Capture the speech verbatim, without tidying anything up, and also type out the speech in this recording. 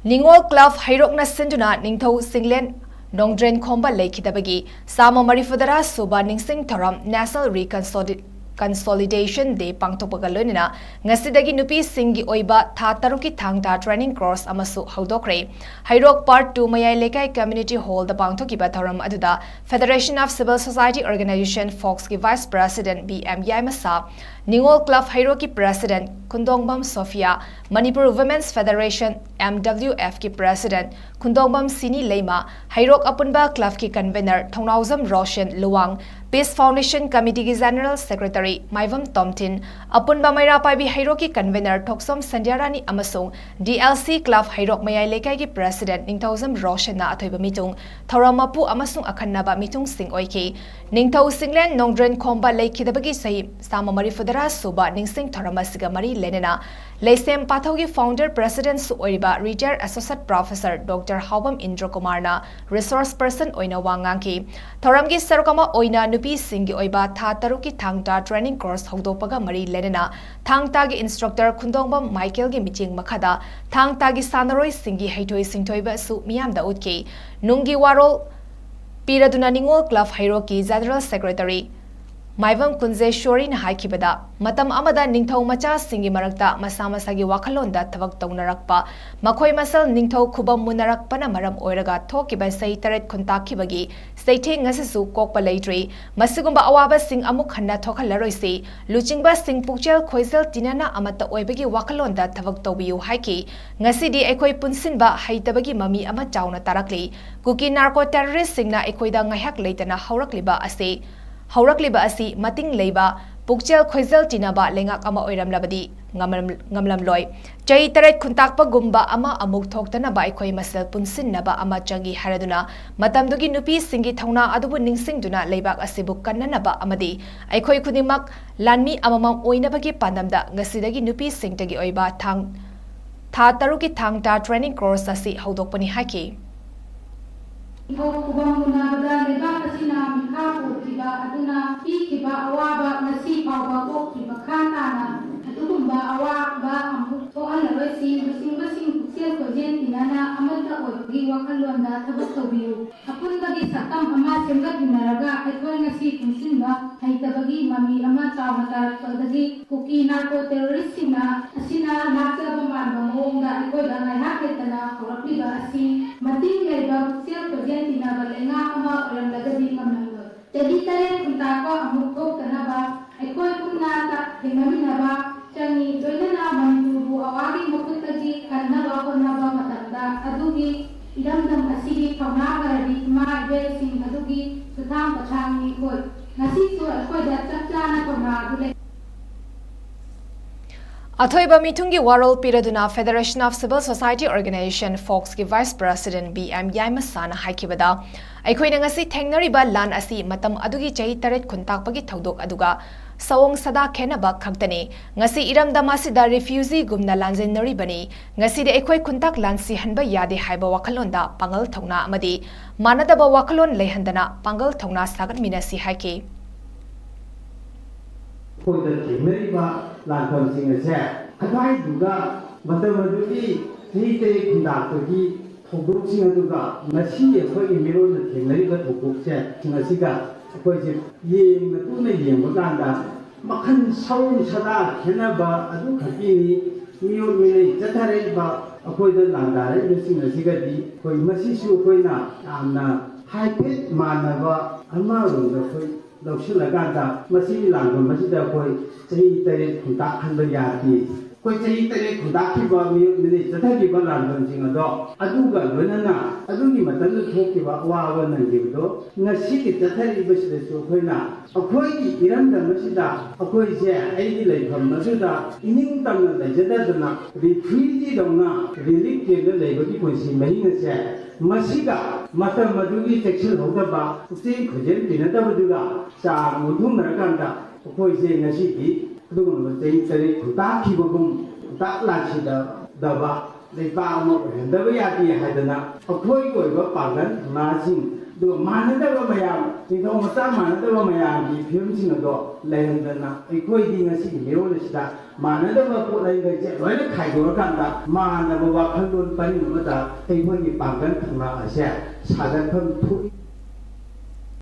ꯅꯤꯉꯣꯜ ꯀ꯭ꯂꯕ ꯍꯩꯔꯣꯛꯅ ꯁꯤꯟꯗꯨꯅ ꯅꯤꯡꯊꯧ ꯆꯤꯡꯂꯦꯟ ꯅꯣꯡꯗ꯭ꯔꯦꯟ ꯈꯣꯝꯕ ꯂꯩꯈꯤꯗꯕꯒꯤ ꯆꯥꯝꯃ ꯃꯔꯤꯐꯨ ꯇꯔꯥ ꯁꯨꯕ ꯅꯤꯡꯁꯤꯡ ꯊꯧꯔꯝ National Reconciliation Day ꯄꯥꯡꯊꯣꯛꯄꯒ ꯂꯣꯏꯅꯅ ꯉꯁꯤꯗꯒꯤ ꯅꯨꯄꯤꯁꯤꯡꯒꯤ ꯑꯣꯏꯕ ꯊꯥ ꯇꯔꯨꯛꯀꯤ ꯊꯥꯡ ꯇꯥ training course ꯑꯃꯁꯨ ꯍꯧꯗꯣꯛꯈ꯭ꯔꯦ꯫ ꯍꯩꯔꯣꯛ Part two ꯃꯌꯥꯏ ꯂꯩꯀꯥꯏ community hall ꯗ ꯄꯥꯡꯊꯣꯛꯈꯤꯕ ꯊꯧꯔꯝ ꯑꯗꯨꯗ Federation of Civil Society Organization, ꯐꯣꯛꯁꯀꯤ vice president B M Yaimasa, Ningol club ꯍꯩꯔꯣꯛꯀꯤ president Khundongbam Sophia, Manipur Women's Federation, M W F ꯀꯤ president ꯈꯨꯟꯗꯣꯡꯕꯝ ꯁꯤꯅꯤ ꯂꯩꯃ, ꯍꯩꯔꯣꯛ ꯑꯄꯨꯟꯕ ꯀ꯭ꯂꯕꯀꯤ convener ꯊꯧꯅꯥꯎꯖꯝ Roshan Luwang, Peace Foundation Committee ꯒꯤ general secretary ꯃꯥꯏꯕꯝ ꯇꯣꯝꯊꯤꯟ, ꯑꯄꯨꯟꯕ ꯃꯩꯔꯥ ꯄꯥꯏꯕꯤ ꯍꯩꯔꯣꯛꯀꯤ convener ꯊꯣꯛꯆꯣꯝ ꯁꯟꯙ꯭ꯌꯥꯔꯥꯅꯤ ꯑꯃꯁꯨꯡ D L C ꯀ꯭ꯂꯕ ꯍꯩꯔꯣꯛ ꯃꯌꯥꯏ ꯂꯩꯀꯥꯏꯒꯤ president ꯅꯤꯡꯊꯧꯖꯝ ꯔꯣꯁꯟꯅ ꯑꯊꯣꯏꯕ ꯃꯤꯊꯨꯡ, ꯊꯧꯔꯝ ꯃꯄꯨ ꯑꯃꯁꯨꯡ ꯑꯈꯟꯅꯕ ꯃꯤꯊꯨꯡꯁꯤꯡ ꯑꯣꯏꯈꯤ꯫ ꯅꯤꯡꯊꯧ ꯆꯤꯡꯂꯦꯟ ꯅꯣꯡꯗ꯭ꯔꯦꯟ ꯈꯣꯝꯕ ꯂꯩꯈꯤꯗꯕꯒꯤ ꯆꯍꯤ ꯆꯥꯝꯃ ꯃꯔꯤꯐꯨ ꯇꯔꯥ ꯁꯨꯕ ꯅꯤꯡꯁꯤꯡ ꯊꯧꯔꯝ ꯑꯁꯤꯒ ꯃꯔꯤ ꯂꯩꯅꯅ ꯂꯩꯁꯦꯝ ꯄꯥꯊꯧꯒꯤ founder president ꯁꯨ ꯑꯣꯏꯔꯤꯕ retired associate professor Doctor ꯍꯥꯎꯕꯝ ꯏꯟꯗ꯭ꯔ ꯀꯨꯃꯥꯔꯅ resource person ꯑꯣꯏꯅ ꯋꯥ ꯉꯥꯡꯈꯤ꯫ ꯊꯧꯔꯝꯒꯤ ꯁꯔꯨꯛ ꯑꯃ ꯑꯣꯏꯅ ꯅꯨꯄꯤꯁꯤꯡꯒꯤ ꯑꯣꯏꯕ ꯊꯥ ꯇꯔꯨꯛꯀꯤ ꯊꯥꯡ ꯇꯥ training course ꯍꯧꯗꯣꯛꯄꯒ ꯃꯔꯤ ꯂꯩꯅꯅ ꯊꯥꯡ ꯇꯥꯒꯤ instructor ꯈꯨꯟꯗꯣꯡꯕꯝ ꯃꯥꯏꯀꯦꯜꯒꯤ ꯃꯤꯠꯌꯦꯡ ꯃꯈꯥꯗ ꯊꯥꯡ ꯇꯥꯒꯤ ꯁꯥꯟꯅꯔꯣꯏꯁꯤꯡꯒꯤ ꯍꯩꯊꯣꯏ ꯁꯤꯡꯊꯣꯏꯕꯁꯨ ꯃꯤꯌꯥꯝꯗ ꯎꯠꯈꯤ꯫ ꯅꯨꯡꯒꯤ ꯋꯥꯔꯣꯜ ꯄꯤꯔꯗꯨꯅ ꯅꯤꯉꯣꯜ ꯀ꯭ꯂꯕ ꯍꯩꯔꯣꯛꯀꯤ general secretary ꯃꯥꯏꯕꯝ ꯀꯨꯟꯖꯦꯁꯣꯔꯤꯅ ꯍꯥꯏꯈꯤꯕꯗ, ꯃꯇꯝ ꯑꯃꯗ ꯅꯤꯡꯊꯧ ꯃꯆꯥꯁꯤꯡꯒꯤ ꯃꯔꯛꯇ ꯃꯁꯥ ꯃꯁꯥꯒꯤ ꯋꯥꯈꯜꯂꯣꯟꯗ ꯊꯕꯛ ꯇꯧꯅꯔꯛꯄ, ꯃꯈꯣꯏ ꯃꯁꯦꯜ ꯅꯤꯡꯊꯧ ꯈꯨꯕꯝ ꯃꯨꯟꯅꯔꯛꯄꯅ ꯃꯔꯝ ꯑꯣꯏꯔꯒ ꯊꯣꯛꯈꯤꯕ ꯆꯍꯤ ꯇꯔꯦꯠ ꯈꯨꯟꯇꯥꯛꯈꯤꯕꯒꯤ ꯆꯩꯊꯦꯡ ꯉꯁꯤꯁꯨ ꯀꯣꯛꯄ ꯂꯩꯇ꯭ꯔꯤ꯫ ꯃꯁꯤꯒꯨꯝꯕ ꯑꯋꯥꯕꯁꯤꯡ ꯑꯃꯨꯛ ꯍꯟꯅ ꯊꯣꯛꯍꯜꯂꯔꯣꯏꯁꯤ꯫ ꯂꯨꯆꯤꯡꯕꯁꯤꯡ ꯄꯨꯛꯆꯦꯜ ꯈꯣꯏꯖꯦꯜ ꯇꯤꯟꯅꯅ ꯑꯃꯠꯇ ꯑꯣꯏꯕꯒꯤ ꯋꯥꯈꯜꯂꯣꯟꯗ ꯊꯕꯛ ꯇꯧꯕꯤꯌꯨ ꯍꯥꯏꯈꯤ꯫ ꯉꯁꯤꯗꯤ ꯑꯩꯈꯣꯏ ꯄꯨꯟꯁꯤꯟꯕ ꯍꯩꯇꯕꯒꯤ ꯃꯃꯤ ꯑꯃ ꯆꯥꯎꯅ ꯇꯥꯔꯛꯂꯤ꯫ ꯀꯨꯀꯤ narco terrorist ꯁꯤꯡꯅ ꯑꯩꯈꯣꯏꯗ ꯉꯥꯏꯍꯥꯛ ꯂꯩꯇꯅ ꯍꯧꯔꯛꯂꯤꯕ ꯑꯁꯤ, ꯍꯧꯔꯛꯂꯤꯕ ꯑꯁꯤ ꯃꯇꯤꯡ ꯂꯩꯕ, ꯄꯨꯛꯆꯦꯜ ꯈꯣꯏꯖꯦꯜ ꯇꯤꯟꯅꯕ ꯂꯩꯉꯥꯛ ꯑꯃ ꯑꯣꯏꯔꯝꯂꯕꯗꯤ ꯉꯝꯂꯝ-, ꯉꯝꯂꯝꯂꯣꯏ꯫ ꯆꯍꯤ ꯇꯔꯦꯠ ꯈꯨꯟꯇꯥꯛꯄꯒꯨꯝꯕ ꯑꯃ ꯑꯃꯨꯛ ꯊꯣꯛꯇꯅꯕ ꯑꯩꯈꯣꯏ ꯃꯁꯦꯜ ꯄꯨꯟꯁꯤꯟꯅꯕ ꯑꯃ ꯆꯪꯏ ꯍꯥꯏꯔꯗꯨꯅ, ꯃꯇꯝꯗꯨꯒꯤ ꯅꯨꯄꯤꯁꯤꯡꯒꯤ ꯊꯧꯅꯥ ꯑꯗꯨꯕꯨ ꯅꯤꯡꯁꯤꯡꯗꯨꯅ ꯂꯩꯕꯥꯛ ꯑꯁꯤꯕꯨ ꯀꯟꯅꯅꯕ ꯑꯃꯗꯤ ꯑꯩꯈꯣꯏ ꯈꯨꯗꯤꯡꯃꯛ ꯂꯥꯟꯃꯤ ꯑꯃꯃꯝ ꯑꯣꯏꯅꯕꯒꯤ ꯄꯥꯟꯗꯝꯗ ꯉꯁꯤꯗꯒꯤ ꯅꯨꯄꯤꯁꯤꯡꯇꯒꯤ ꯑꯣꯏꯕ ꯊꯥꯡ, ꯊꯥ ꯇꯔꯨꯛꯀꯤ ꯊꯥꯡ ꯇꯥ training course ꯑꯁꯤ ꯍꯧꯗꯣꯛꯄꯅꯤ ꯍꯥꯏꯈꯤ꯫ ꯅꯤꯡꯊꯧ ꯈꯨꯕꯝ ꯃꯨꯟꯅꯕꯗ ꯂꯩꯕꯥꯛ ꯑꯁꯤꯅ ꯃꯤꯈꯥ ꯄꯣꯟꯈꯤꯕ ꯑꯗꯨꯅ ꯄꯤꯈꯤꯕ ꯑꯋꯥꯕ ꯉꯁꯤ ꯐꯥꯎꯕ ꯀꯣꯛꯈꯤ꯫ ꯃꯈꯥ ꯇꯥꯅ ꯑꯗꯨꯒꯨꯝꯕ ꯑꯋꯥꯕ ꯑꯃꯨꯛ ꯊꯣꯛꯍꯜꯂꯔꯣꯏꯁꯤ꯫ ꯂꯨꯆꯤꯡꯕꯁꯤꯡ ꯄꯨꯛꯆꯦꯜ ꯈꯣꯏꯖꯦꯜ ꯇꯤꯟꯅ ꯑꯃꯠꯇ ꯑꯣꯏꯕꯒꯤ ꯋꯥꯈꯜꯂꯣꯟꯗ ꯊꯕꯛ ꯇꯧꯕꯤꯌꯨ꯫ ꯑꯄꯨꯟꯕꯒꯤ ꯁꯛꯇꯝ ꯑꯃ ꯁꯦꯝꯒꯠꯃꯤꯟꯅꯔꯒ ꯑꯩꯈꯣꯏ ꯉꯁꯤ ꯄꯨꯟꯁꯤꯟꯕ ꯍꯩꯇꯕꯒꯤ ꯃꯃꯤ ꯑꯃ ꯆꯥꯎꯅ ꯇꯥꯔꯛꯄꯗꯒꯤ ꯀꯨꯀꯤ ꯅꯥꯔꯀꯣ ꯇꯦꯔꯣꯔꯤꯁꯁꯤꯡꯅ ꯑꯁꯤꯅ ꯂꯥꯛꯆꯕ ꯃꯥꯟꯕ ꯃꯑꯣꯡꯗ ꯑꯩꯈꯣꯏꯗ ꯉꯥꯏꯍꯥꯛ ꯂꯩꯇꯅ ꯍꯧꯔꯛꯂꯤꯕ ꯑꯁꯤ ꯃꯇꯤꯡ ꯂꯩꯕ ꯄꯨꯛꯆꯦꯜ ꯈꯣꯏꯖꯦꯜ ꯇꯤꯟꯅꯕ ꯂꯩꯉꯥꯛ ꯑꯃ ꯑꯣꯏꯔꯝꯂꯒꯗꯤ ꯉꯝꯂꯝꯂꯣꯏ꯫ ꯆꯍꯤ ꯇꯔꯦꯠ ꯈꯨꯟꯇꯥꯛꯄ ꯑꯃꯨꯛ ꯊꯣꯛꯇꯅꯕ ꯑꯩꯈꯣꯏ ꯄꯨꯟꯅ ꯊꯦꯡꯅꯃꯤꯟꯅꯕ ꯆꯪꯏ꯫ ꯂꯣꯏꯅꯅ ꯃꯅꯤꯄꯨꯔꯕꯨ ꯑꯋꯥꯒꯤ ꯃꯈꯨꯠꯇꯒꯤ ꯀꯟꯅꯕ ꯍꯣꯠꯅꯕ ꯃꯇꯝꯗ ꯑꯗꯨꯒꯤ ꯏꯔꯝꯗꯝ ꯑꯁꯤꯒꯤ ꯊꯧꯅꯥ ꯐꯔꯕꯤ ꯏꯃꯥ ꯏꯕꯦꯜꯁꯤꯡ ꯑꯗꯨꯒꯤ ꯈꯨꯊꯥꯡ ꯄꯣꯊꯥꯡꯅꯤ꯫ ꯍꯣꯏ, ꯉꯁꯤꯁꯨ ꯑꯩꯈꯣꯏꯗ ꯆꯞ ꯆꯥꯅ ꯊꯧꯅꯥ ꯑꯗꯨ ꯂꯩ꯫ ꯑꯊꯣꯏꯕ ꯃꯤꯊꯨꯡꯒꯤ ꯋꯥꯔꯣꯜ ꯄꯤꯔꯗꯨꯅ Federation of Civil Society Organization, ꯐꯣꯛꯁꯀꯤ Vice President ꯕꯤ ꯑꯦꯝ ꯌꯥꯏꯃꯁꯥꯅ ꯍꯥꯏꯈꯤꯕꯗ, ꯑꯩꯈꯣꯏꯅ ꯉꯁꯤ ꯊꯦꯡꯅꯔꯤꯕ ꯂꯥꯟ ꯑꯁꯤ ꯃꯇꯝ ꯑꯗꯨꯒꯤ ꯆꯍꯤ ꯇꯔꯦꯠ ꯈꯨꯟꯇꯥꯛꯄꯒꯤ ꯊꯧꯗꯣꯛ ꯑꯗꯨꯒ ꯁꯑꯣꯡ ꯁꯥꯗꯥ ꯈꯦꯟꯅꯕ ꯈꯛꯇꯅꯤ꯫ ꯉꯁꯤ ꯏꯔꯝꯗꯝ ꯑꯁꯤꯗ ꯔꯤꯐ꯭ꯌꯨꯖꯤꯒꯨꯝꯅ ꯂꯥꯟꯖꯦꯟꯅꯔꯤꯕꯅꯤ꯫ ꯉꯁꯤꯗꯤ ꯑꯩꯈꯣꯏ ꯈꯨꯟꯇꯥꯛ ꯂꯥꯟꯁꯤꯍꯟꯕ ꯌꯥꯗꯦ ꯍꯥꯏꯕ ꯋꯥꯈꯜꯂꯣꯟꯗ ꯄꯥꯡꯒꯜ ꯊꯧꯅꯥ ꯑꯃꯗꯤ ꯃꯥꯟꯅꯗꯕ ꯋꯥꯈꯜꯂꯣꯟ ꯂꯩꯍꯟꯗꯅ ꯄꯥꯡꯒꯜ ꯊꯧꯅꯥ ꯁꯥꯒꯠꯃꯤꯟꯅꯁꯤ ꯍꯥꯏꯈꯤ꯫ ꯑꯩꯈꯣꯏꯗ ꯊꯦꯡꯅꯔꯤꯕ ꯂꯥꯟꯐꯝꯁꯤꯡ ꯑꯁꯦ, ꯑꯗꯨꯋꯥꯏꯗꯨꯒ ꯃꯇꯝ ꯑꯗꯨꯒꯤ ꯆꯍꯤ ꯇꯔꯦꯠ ꯈꯨꯟꯇꯥꯛꯄꯒꯤ ꯊꯧꯗꯣꯛꯁꯤꯡ ꯑꯗꯨꯒ ꯉꯁꯤ ꯑꯩꯈꯣꯏꯒꯤ ꯃꯤꯔꯣꯟꯅ ꯊꯦꯡꯅꯔꯤꯕ ꯊꯧꯗꯣꯛꯁꯦ, ꯁꯤꯡ ꯑꯁꯤꯒ ꯑꯩꯈꯣꯏꯁꯦ ꯌꯦꯡꯅ ꯀꯨꯞꯅ ꯌꯦꯡꯕ ꯀꯥꯟꯗ ꯃꯈꯜ ꯁꯑꯣꯡ ꯁꯥꯗꯥ ꯈꯦꯠꯅꯕ ꯑꯗꯨꯈꯛꯀꯤꯅꯤ꯫ ꯃꯤꯑꯣꯠ ꯃꯤꯅꯩ ꯆꯠꯊꯔꯛꯏꯕ, ꯑꯩꯈꯣꯏꯗ ꯂꯥꯟꯗꯥꯔꯛꯏꯕꯁꯤꯡ ꯑꯁꯤꯒꯗꯤ ꯑꯩꯈꯣꯏ ꯃꯁꯤꯁꯨ ꯑꯩꯈꯣꯏꯅ ꯌꯥꯝꯅ ꯍꯥꯏꯐꯦꯠ ꯃꯥꯟꯅꯕ ꯑꯃꯔꯣꯝꯗ ꯑꯩꯈꯣꯏ ꯂꯧꯁꯤꯜꯂꯀꯥꯟꯗ ꯃꯁꯤꯒꯤ ꯂꯥꯟꯐꯝ ꯑꯁꯤꯗ ꯑꯩꯈꯣꯏ ꯆꯍꯤ ꯇꯔꯦꯠ ꯈꯨꯟꯇꯥꯛꯍꯟꯕ ꯌꯥꯗꯦ꯫ ꯑꯩꯈꯣꯏ ꯆꯍꯤ ꯇꯔꯦꯠ ꯈꯨꯟꯇꯥꯛꯈꯤꯕ ꯃꯤꯑꯣꯠ ꯃꯤꯅꯩ ꯆꯠꯊꯈꯤꯕ ꯂꯥꯟꯐꯝꯁꯤꯡ ꯑꯗꯣ, ꯑꯗꯨꯒ ꯂꯣꯏꯅꯅ ꯑꯗꯨꯒꯤ ꯃꯇꯝꯗ ꯊꯣꯛꯈꯤꯕ ꯑꯋꯥꯕ ꯅꯪꯈꯤꯕꯗꯣ ꯉꯁꯤꯒꯤ ꯆꯠꯊꯔꯛꯏꯕꯁꯤꯗꯁꯨ ꯑꯩꯈꯣꯏꯅ ꯑꯩꯈꯣꯏꯒꯤ ꯏꯔꯝꯗꯝ ꯑꯁꯤꯗ ꯑꯩꯈꯣꯏꯁꯦ ꯑꯩꯒꯤ ꯂꯩꯐꯝ ꯑꯗꯨꯗ ꯏꯅꯤꯡ ꯇꯝꯅ ꯂꯩꯖꯗꯗꯅ ꯔꯤꯐ꯭ꯌꯨꯖꯤꯗꯧꯅ ꯔꯤꯂꯤꯐ ꯀꯦꯝꯗ ꯂꯩꯕꯒꯤ ꯄꯨꯟꯁꯤ ꯃꯍꯤꯡ ꯑꯁꯦ ꯃꯁꯤꯒ ꯃꯇꯝ ꯑꯗꯨꯒꯤ ꯆꯦꯛꯁꯤꯜꯍꯧꯗꯕ, ꯄꯨꯛꯆꯦꯜ ꯈꯣꯏꯖꯦꯜ ꯇꯤꯟꯅꯗꯕꯗꯨꯒ ꯆꯥꯡ ꯑꯣꯟꯊꯣꯛꯅꯔꯀꯥꯟꯗ ꯑꯩꯈꯣꯏꯁꯦ ꯉꯁꯤꯗꯤ ꯑꯗꯨꯒꯨꯝꯂꯕ ꯆꯍꯤ ꯇꯔꯦꯠ ꯈꯨꯟꯇꯥꯛꯈꯤꯕꯒꯨꯝ ꯈꯨꯟꯇꯥꯛ ꯂꯥꯟꯁꯤꯗꯕ ꯂꯩꯕꯥꯛ ꯑꯃ ꯑꯣꯏꯍꯟꯗꯕ ꯌꯥꯗꯦ ꯍꯥꯏꯗꯅ ꯑꯩꯈꯣꯏꯒꯤ ꯑꯣꯏꯕ ꯄꯥꯡꯒꯜ ꯊꯧꯅꯥꯁꯤꯡ ꯑꯗꯨꯒ ꯃꯥꯟꯅꯗꯕ ꯃꯌꯥꯝ, ꯅꯤꯡꯊꯧ ꯃꯆꯥ ꯃꯥꯟꯅꯗꯕ ꯃꯌꯥꯝꯒꯤ ꯐꯤꯕꯝꯁꯤꯡ ꯑꯗꯣ ꯂꯩꯍꯟꯗꯅ, ꯑꯩꯈꯣꯏꯗꯤ ꯉꯁꯤꯒꯤ ꯃꯤꯔꯣꯜ ꯑꯁꯤꯗ ꯃꯥꯟꯅꯗꯕ ꯄꯣꯠꯂꯩꯈꯩꯁꯦ ꯂꯣꯏꯅ ꯈꯥꯏꯗꯣꯛꯑꯀꯥꯟꯗ ꯃꯥꯟꯅꯕ ꯋꯥꯈꯜꯂꯣꯟ ꯄꯔꯤꯡ ꯑꯃꯗ ꯑꯩꯈꯣꯏꯒꯤ ꯄꯥꯡꯒꯜ ꯊꯧꯅꯥ ꯑꯁꯦ ꯁꯥꯒꯠꯐꯝ ꯊꯣꯛꯏ꯫